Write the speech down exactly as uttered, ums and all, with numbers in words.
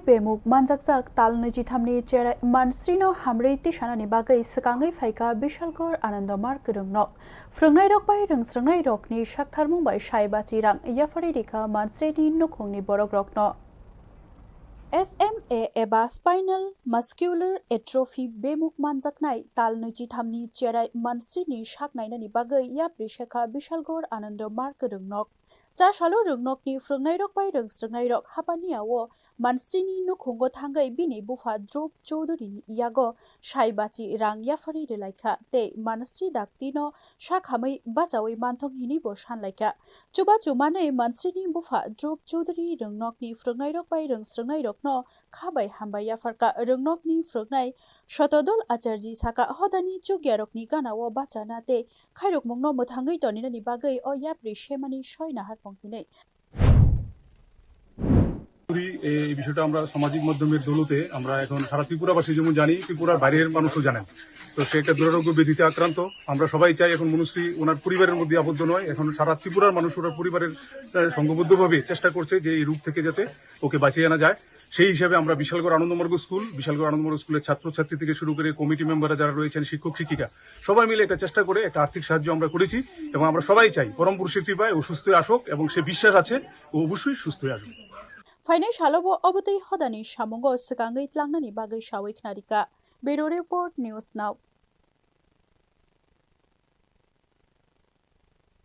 Bemuk manjakjak tal nwijithamni cherai Mansrino hamrwi tisanani bagwi swkangwi phaikha Bishalgor Anando Mark rwngnok. Phrwngnairok bai rwngsrwngnairokni saktharmung bai saibachi rang yapharwi rikha Mansrini nukhungni borokrokno. S M A eba spinal muscular atrophy bemuk manjaknai tal nwijithamni cherai Mansrini sak nainani bagwi yapri sekha Bishalgor Anando Mark rwngnok. Cha salo rwngnokni phrwngnairok bai rwngsrwngnairok hapaniao Mansrini nukhungo thangwi bini bupha Dhruv Chowdhuryni yago saibachi rang yapharwi rwlaikha tei Mansri daktino sak hamwi bachaui manthok hinwi bo sanlaikha. Chubachu manwi Mansrini bupha Dhruv Chowdhury rwngnokni phrwngnairok bai rwngsrwngnairokno kha bai hambai yapharkha. Rwngnokni phrwngnai Sotodol Acharji saka, hodani chukyarokni ganao bachana tei khairokmungno mwthangwi toninani bagwi o yapri semani soi naharpong hinwi. করি। এই বিষয়টা আমরা সামাজিক মাধ্যমের দৌলতে আমরা এখন সারা ত্রিপুরাবাসী যেমন জানি, ত্রিপুরার বাইরের মানুষও জানেন। তো সে একটা দুরারোগ্য ব্যাধিতে আক্রান্ত। আমরা সবাই চাই এখন মনুশ্রী ওনার পরিবারের মধ্যে আবদ্ধ নয়, এখন সারা ত্রিপুরার মানুষ ওনার পরিবারের আহ, সংঘবদ্ধভাবে চেষ্টা করছে যে এই রোগ থেকে যাতে ওকে বাঁচিয়ে আনা যায়। সেই হিসাবে আমরা বিশালগড় আনন্দমার্গ স্কুল, বিশালগড় আনন্দমার্গ স্কুলের ছাত্রছাত্রী থেকে শুরু করে কমিটি মেম্বাররা যারা রয়েছেন, শিক্ষক শিক্ষিকা, সবাই মিলে একটা চেষ্টা করে একটা আর্থিক সাহায্য আমরা করেছি এবং আমরা সবাই চাই পরম পুরুষের কৃপায় ও সুস্থ হয়ে আসুক এবং সে বিশ্বাস আছে ও অবশ্যই সুস্থ হয়ে আসুক। Phainai salobo obotwi hodani samungo swkangwi tlangnani bagwi sawi khnarikha. Bureau Report, News Now.